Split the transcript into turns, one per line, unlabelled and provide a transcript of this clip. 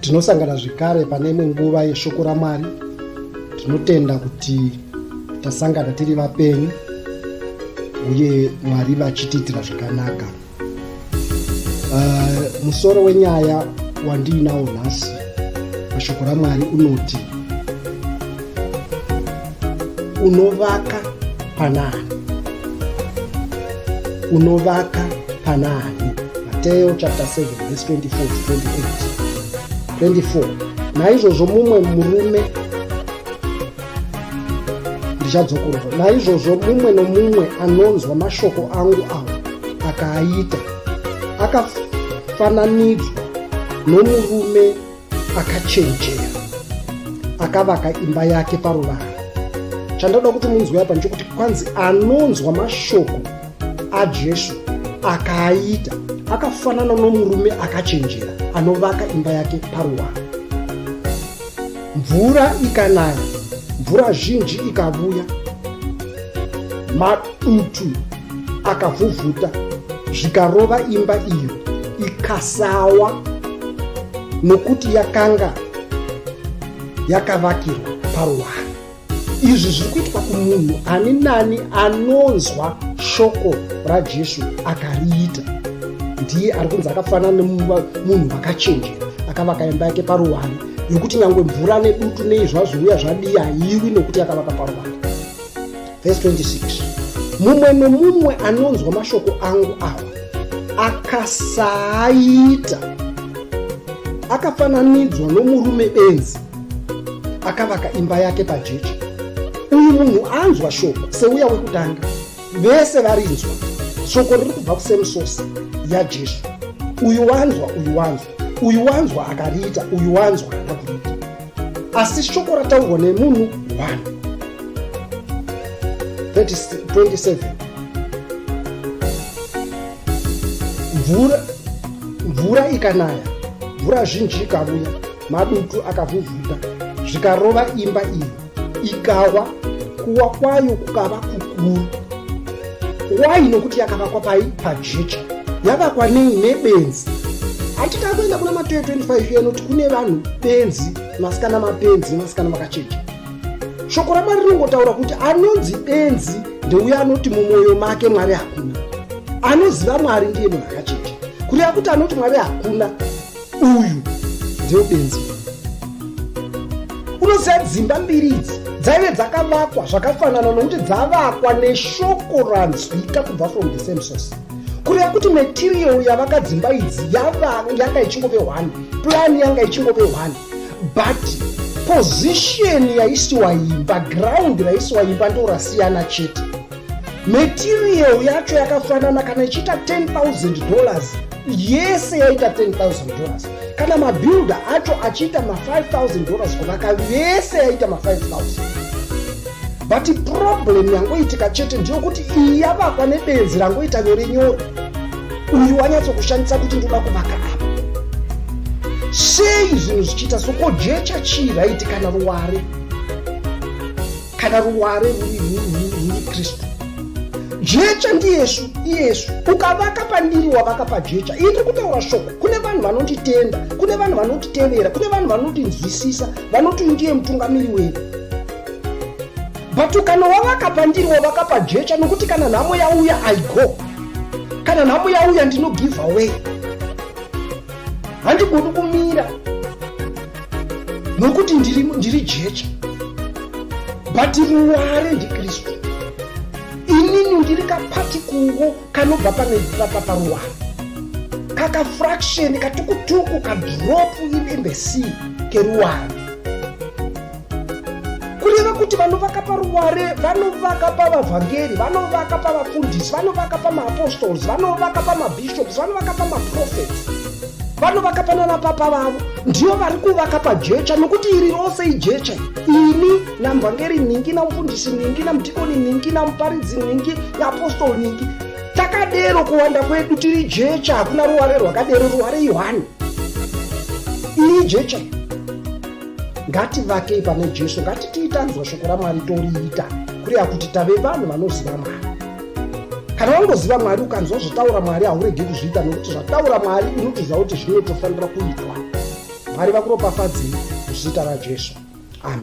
Tinosangana zvekare pane imwe nguva yeshoko raMwari. Tinotenda kuti tasangana tiri vapenyu uye Mwari vachitiitira zvakanaka. Musoro wenyaya wandiinawo nhasi pashoko raMwari unoti unovaka panaani? Unovaka panaani? Mateo chapter 7 verse 24 to 28. 24 Naizvozvo mumwe murume ndichadzokorora. Naizvozvo mumwe nomumwe anonzwa mashoko angu awa akaaita akafananidzwa nomurume akachenjera akavaka imba yake paruvara. Chandoda kuti munzwe apa ndechokuti kwanzi anonzwa mashoko aJesu akaaita akafanana nomurume akachenjera anovaka imba yake paruware. Mvura ikanaya, mvura zhinji ikavuya, madutu akavhuvhuta, zvikarova imba iyo ikasawa, nokuti yakanga yakavakirwa paruware. Izvi zviri kuitwa kumunhu ani nani anonzwa shoko raJesu akariita. Ndiye ari kunzi akafanana nemunhu wakachenjera akavaka imba yake paruware, yokuti nyangwe mvura nedutu nei zvazouya zvadii haiwi nokuti yakavaka paruware. Verse 26 Mumwe nomumwe anonzwa mashoko angu awa akasaaita akafananidzwa nomurume benzi akavaka imba yake pajecha. Uyu munhu anzwa shoko seuya wekutanga, vese varinzwa shoko riri kubva kusame source yaJesu. Uyu wanzwa, uyu wanzwa, uyu wanzwa akariita, uyu wanzwa haana kuriita, asi shoko rataurwa nemunhu 1. 27 Mvura ikanaya, mvura zhinji ikavuya, madutu akavhuvhuta, zvikarova imba iyo, ikawa, kuwa kwayo kukava kukuru. Why? Nokuti yakavakwa pai? Pajecha. Yavakwa nei? Nebenzi. Hatita kuenda kuna Mateo 25 yanoti kune vanhu benzi, vasikana mapenzi nevasikana vakachecha. Shoko raMwari rinongotaura kuti anonzi benzi ndeuya anoti mumwoyo make Mwari hakuna. Anoziva Mwari ndiye munhu akachecha. Kureva kuti anoti Mwari hakuna, uyu ndiyo benzi. Unoziva dzimba mbiri idzi dzaive dzakavakwa zvakafanana nokuti dzavakwa neshoko ranzwika kubva from the same source. Kureva kuti material yavaka dzimba idzi yanga ichingove one, plan yanga ichingove one, but position yaisiwa imba, ground raisiwa imba ndo rasiyana chete. Material yacho yakafanana, kana ichiita $10,000 yese yaita $10,000, kana mabuilder acho achiita ma$5,000 kuvaka vese yaita ma5,000. But problem yangoitika chete ndiyokuti iyi yavakwa nebenzi rangoita nyore nyore, uyu wanyatsokushandisa kuti ndoda kuvaka apa. Sei zvinhu zvichiita soko? Jecha chii raiti kana ruware, kana ruware ruri Kristu, jecha ndiyesu. Iyesu ukavaka pandiri, wavaka pajecha. Iyi ndiri kutaura shoko kune vanhu vanonditenda, kune vanhu vanotitevera, kune vanhu vanotinzwisisa, vanoti ndiye mutungamiri wedu. But kana wavaka pandiri, wavaka pajecha, nokuti kana nhamo yauya, I go. Kana nhamo yauya, ndino give away, handigoni kumira nokuti ndiri jecha. But ruware ndiKristu, inini ndiri kaparticle kanobva paruware, kakafraction katukutuku, kadrop in the sea keruware. Kureva kuti vanovaka paruware vanovaka pavavhangeri, vanovaka pavafundisi, vanovaka pamaapostols, vanovaka pamabishops, vanovaka pamaprofets, vanovaka panana papa vavo. Ndivo vari kuvaka pajecha, nokuti iri rose ijecha. Ini namuvhangeri ningi, namufundisi ningi, namudhikoni ningi, namuparidzi ningi, naapostol ningi, takadero kuwanda kwedu tiri jecha. Hakuna ruware rwakadero, ruware ihwani, iri jecha. Ngativakei pane Jesu. Ngatitiitanzwa shoko raMwari toriita, kureva kuti tave vanhu vanoziva Mwari. Kana wangoziva Mwari, ukanzwa zvataura Mwari, hauregi kuzviita, nokuti zvataura Mwari unotoziva kuti zvinotofanira kuitwa. Mwari vakuropafadzei muzita raJesu. Amen.